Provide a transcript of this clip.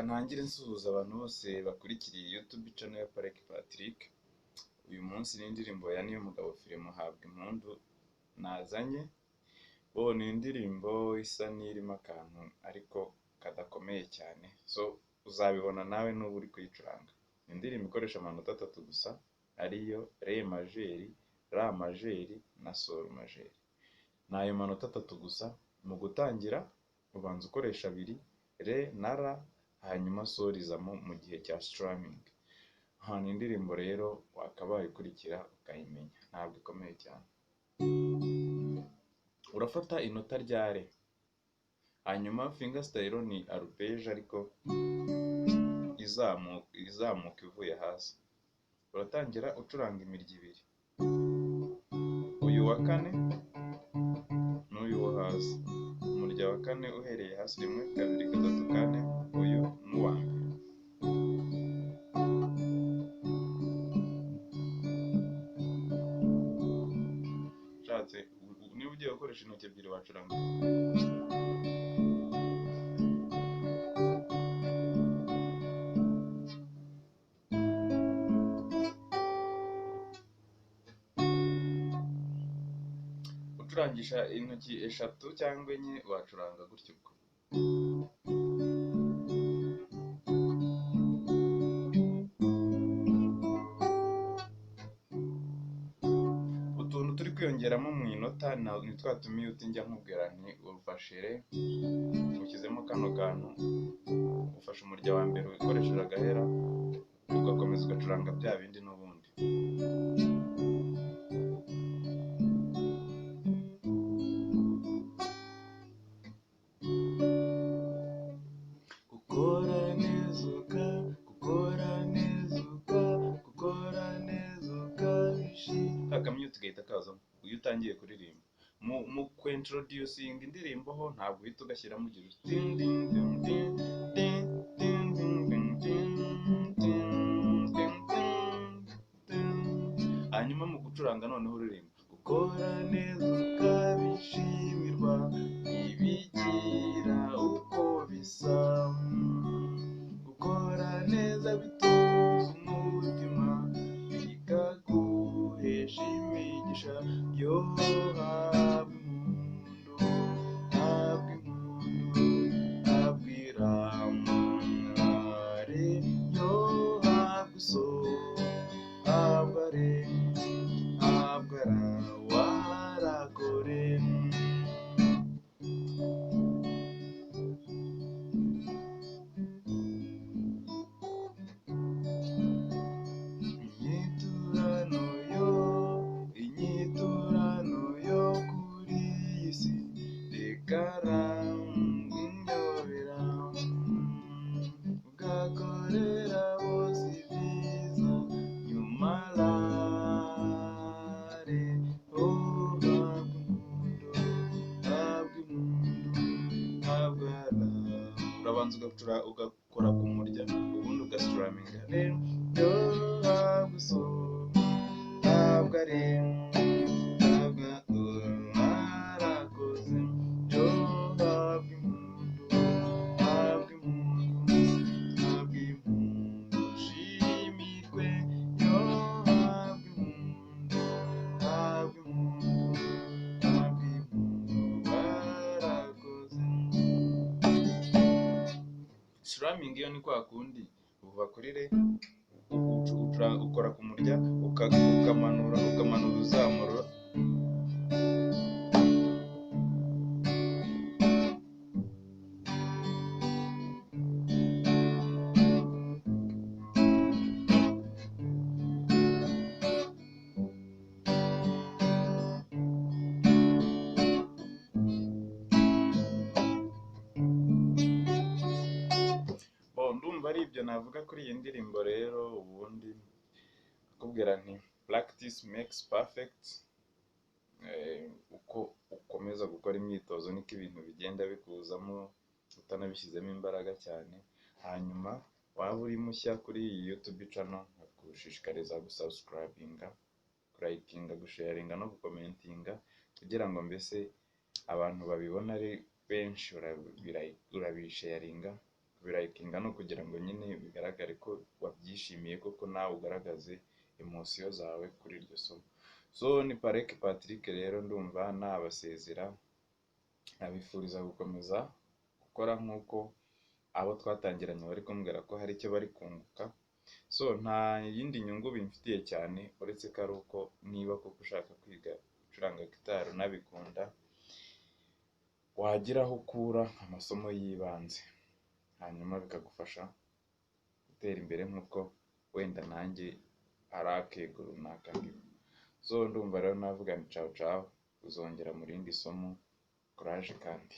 Ntangire nsuhuza abantu bose bakurikiriye YouTube channel ya Pariki Patrick. Uyu munsi ni indirimbo ya Niyomugabo Philemon Habwa Impundu nazanye. Bo ni indirimbo isa n'irimo akantu ariko kadakomeye cyane, so uzabibona nawe nuba uri kuyicuranga. Ni indirimbo ikoresha amanota atatu gusa, ariyo re majeri, la majeri na sol majeri. Ni ayo manota atatu gusa. Mu gutangira ubanza ukoresha abiri, re na la, hanyuma sol izamo mu gihe cya strumming. Ni indirimbo rero wakabaye ukurikira ukayimenya, ntabwo ikomeye cyane. Urafata inota rya re, hanyuma finger style ni arpège ariko izamuka ivuye hasi. Uratangira ucuranga imirya ibiri, uyu wa kane n'uyu wo hasi. Umurya wa kane uhereye hasi, rimwe, kabiri, gatatu, kane, uyu n'uwa mbere. Ushatse niba ugiye gukoresha intoki ebyiri wacuranga. Ucurangisha intoki eshatu cyangwa enye wacuranga gutyo ubwo. Utuntu turi kwiyongeramo mu inota ni twa tumiyuti njya nkubwira nti ufashe re, ushyizemo kano kantu, ufashe umurya wa mbere ukoresheje agahera, ugakomeza ugacuranga bya bindi n'ubundi. Gukora neza gukora neza ukabishi. Ka kamyuti gahita kazamo iyo utangiye kuririmba. Mu kwintroducinga indirimbo ho ntabwo uhita ugashyiramo, ugira uti din din din din din din din din din din din. Hanyuma mu gucuranga noneho uririmba gukora neza ukabishimirwa ntibigira uko bisa, gukora neza bituza umutima bikaguhesha imigisha, yo habwa impundu, habwa impundu, habwa iramare, yo habwa so, habwa re, habwa ra, warakore. Inyiturano yo kuri iyi si reka inyobera, ugakorera bose ibyiza nyuma rare, oh habwa impundu, habwa impundu, habwa ra. Urabanza ugacura ugakora ku murya, ubundi ugastruminga re, do, habwa so, habwa re, habwa warakoze, yo habwa impundu, habwa impundu, habwa impundu, shimirwe, yo habwa impundu, habwa impundu, habwa impundu, warakoze. Strumming yo ni kwa kundi uva kuri re, ukora ku murya, ukamanura ukamanura uzamura. Ndumva ari ibyo navuga kuri iyi ndirimbo rero. Ubundi akubwira nti practice makes perfect. Uko ukomeza gukora imyitozo niko ibintu bigenda bikuzamo utanabishyizemo imbaraga cyane. Hanyuma waba uri mushya kuri iyi YouTube channel, nkagushishikariza gusubscribinga, kurayikinga, gusharinga no gukomentinga, kugira ngo mbese abantu babibona ari benshi, urabisharinga. Kubirayikinga ni ukugira ngo nyine bigaragare ko wabyishimiye koko, nawe ugaragaze émotion zawe kuri iryo somo. So ni Pareke Patrick rero, ndumva nabasezera, nabifuriza gukomeza gukora nk'uko abo twatangiranye bari kumbwira ko hari icyo bari kunguka. So nta yindi nyungu bimfitiye cyane uretse ko ari uko niba koko ushaka kwiga gucuranga gitari unabikunda, wagira aho ukura amasomo y'ibanze, hanyuma bikagufasha gutera imbere nk'uko wenda nanjye hari akego runaka ndiho. So ndumva rero navuga ni cawu cawu, uzongera mu rindi somo, courage kandi.